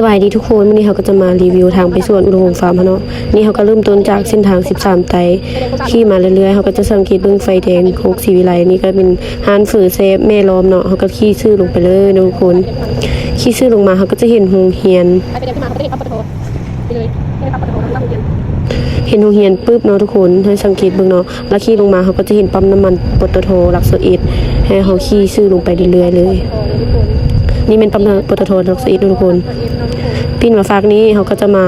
ສະບາຍດີທຸກຄົນ, ມື້ນີ້ເຮົາກໍຈະມາຣີວິວທາງໄປສວນອຸດົມວົງຟາມເຮົາເນາະ. ນີ້ເຮົາກໍເລີ່ມຕົ້ນຈາກເສັ້ນທາງສິບສາມໄຕ ຂີ່ມາເລື້ອຍໆ ເຮົາກໍຈະສັງເກດເບິ່ງໄຟແດງໂຄກສີວິໄລ. ນີ້ກໍເປັນຮ້ານເຝີແຊບແມ່ລອມເນາະ. ເຮົາກໍຂີ່ຊື່ລົງໄປເລີຍເນາະທຸກຄົນ. ຂີ່ຊື່ລົງມາເຮົາກໍຈະເຫັນໂຮງຮຽນ ເຫັນໂຮງຮຽນປຶບເນາະທຸກຄົນ, ໃຫ້ສັງເກດເບິ່ງເນາະ. ແລ້ວຂີ່ລົງມາເຮົາກໍຈະເຫັນປ້ຳນ້ຳມັນ ປຕທ ຫຼັກຊາວເອັດ ໃຫ້ເຮົາຂີ່ຊື່ລົງໄປເລື້ອຍໆເລີຍ. ນີ້ແມ່ນປ້ຳ ປຕທ ຫຼັກຊາວເອັດເນາະທຸກຄົນ. ປິ່ນມາຟາກນີ້ເຮົາກໍຈະມາ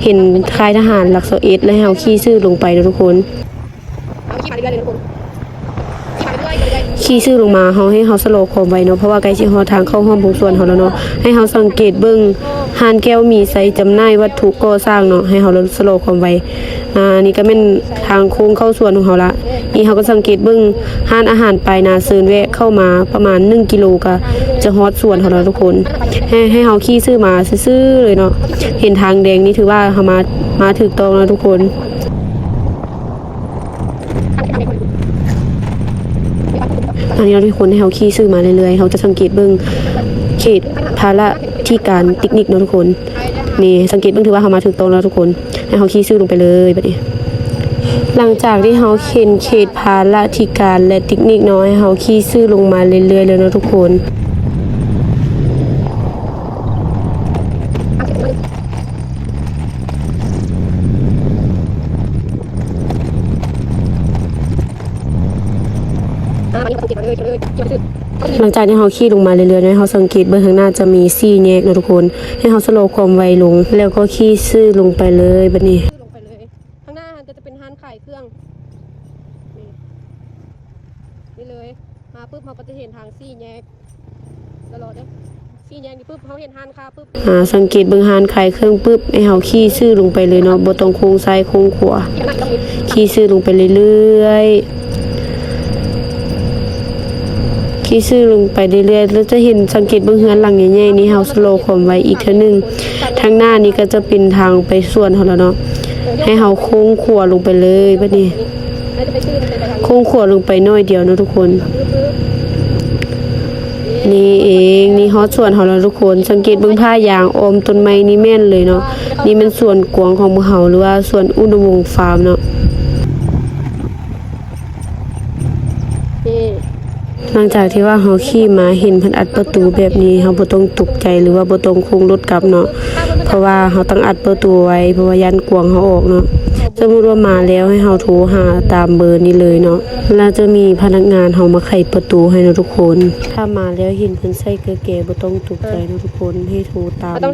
ເຫັນຄ້າຍທະຫານຫຼັກຊາວເອັດ ແລ້ວໃຫ້ເຮົາຂີ່ຊື່ລົງໄປເນາະທຸກຄົນ. ຂີ່ຊື່ລົງມາ ເຮົາ ໃຫ້ເຮົາຊະລໍຄວາມໄວເນາະ, ເພາະວ່າໃກ້ຊິຮອດທາງເຂົ້າຮ່ວມໂຮງສວນເຮົາແລ້ວເນາະ. ໃຫ້ເຮົາສັງເກດເບິ່ງຮ້ານແກ້ວມີໄຊຈຳໜ່າຍວັດຖຸກໍ່ສ້າງເນາະ, ໃຫ້ເຮົາຊະລໍຄວາມໄວ. ອ່າ ນີ້ກໍແມ່ນທາງໂຄ້ງເຂົ້າສວນຂອງເຮົາລະ. ນີ້ເຮົາກໍສັງເກດເບິ່ງຮ້ານອາຫານປາຍນາເຊີນແວະເຂົ້າມາປະມານໜຶ່ງກິໂລ ກໍຈະຮອດສວນເຮົາແລ້ວທຸກຄົນ. ໃຫ້ ໃຫ້ເຮົາຂີ່ຊື່ມາຊື່ໆເລີຍເນາະ. ເຫັນທາງແດງນີ້ຖືວ່າເຮົາມາ ມາຖືກຕ້ອງແລ້ວທຸກຄົນ. ອັນນີ້ເນາະທຸກຄົນ, ໃຫ້ເຮົາຂີ່ຊື່ມາເລື້ອຍໆ ເຮົາຈະສັງເກດເບິ່ງເຂດພາລະທິການຕິກນິກເນາະທຸກຄົນ. ນີ້ສັງເກດເບິ່ງ ຖືວ່າເຮົາມາຖືກຕ້ອງແລ້ວທຸກຄົນ. ໃຫ້ເຮົາຂີ່ຊື່ລົງໄປເລີຍບັດນີ້. ຫຼັງຈາກທີ່ເຮົາເຫັນເຂດພາລະທິການ ແລະ ຕິກນິກເນາະ, ໃຫ້ເຮົາຂີ່ຊື່ລົງມາເລື້ອຍໆເລີຍເນາະທຸກຄົນ. ຫຼັງຈາກທີ່ເຮົາຂີ່ລົງມາເລື້ອຍໆເນາະ, ໃຫ້ເຮົາສັງເກດເບິ່ງຂ້າງໜ້າຈະມີສີ່ແຍກເນາະທຸກຄົນ. ໃຫ້ເຮົາຊະລໍຄວາມໄວລົງ ແລ້ວກໍຂີ່ຊື່ລົງໄປເລີຍບັດນີ້. ທາງໜ້າຫັ້ນກໍຈະເປັນຮ້ານຂາຍເຄື່ອງ ນີ້ ນີ້ເລີຍ. ມາປຶບເຮົາກໍຈະເຫັນທາງສີ່ແຍກ ຕະຫຼອດເດີ້. ສີ່ແຍກນີ້ປຶບ ເຮົາເຫັນຮ້ານຄ້າປຶບ ອ່າ ສັງເກດເບິ່ງຮ້ານຂາຍເຄື່ອງປຶບ ໃຫ້ເຮົາຂີ່ຊື່ລົງໄປເລີຍເນາະ, ບໍ່ຕ້ອງໂຄ້ງຊ້າຍໂຄ້ງຂວາ, ຂີ່ຊື່ລົງໄປເລື້ອຍໆ. ຂີ່ຊື່ລົງໄປເລື້ອຍໆ ແລ້ວຈະເຫັນ ສັງເກດເບິ່ງເຮືອນຫຼັງໃຫຍ່ໆນີ້. ເຮົາຊະລໍຄວາມໄວອີກເທື່ອໜຶ່ງ. ທາງໜ້ານີ້ກໍຈະເປັນທາງໄປສວນເຮົາແລ້ວເນາະ. ໃຫ້ເຮົາໂຄ້ງຂວາລົງໄປເລີຍບັດນີ້. ໂຄ້ງຂວາລົງໄປໜ້ອຍດຽວເນາະທຸກຄົນ. ນີ້ເອງ, ນີ້ຮອດສວນເຮົາແລ້ວທຸກຄົນ. ສັງເກດເບິ່ງຜ້າຢາງອ້ອມຕົ້ນໄມ້ນີ້ແມ່ນເລີຍເນາະ. ນີ້ແມ່ນສວນກວາງຂອງໝູ່ເຮົາ ຫຼືວ່າສວນອຸດົມວົງຟາມເນາະ. ຫຼັງຈາກທີ່ວ່າເຮົາຂີ່ມາເຫັນເພິ່ນອັດປະຕູແບບນີ້ ເຮົາບໍ່ຕ້ອງຕົກໃຈ ຫຼືວ່າບໍ່ຕ້ອງໂຄ້ງລົດກັບເນາະ, ເພາະວ່າເຮົາຕ້ອງອັດປະຕູໄວ້ ເພາະວ່າຢ້ານກວາງເຮົາອອກເນາະ. ສົມມຸດວ່າມາແລ້ວ ໃຫ້ເຮົາໂທຫາຕາມເບີນີ້ເລີຍເນາະ, ແລ້ວຈະມີພະນັກງານເຮົາມາໄຂປະຕູໃຫ້ເນາະທຸກຄົນ. ຖ້າມາແລ້ວເຫັນເພິ່ນໃສ່ເກີແກ ບໍ່ຕ້ອງຕົກໃຈເນາະທຸກຄົນ, ໃຫ້ໂທຕາມເບີ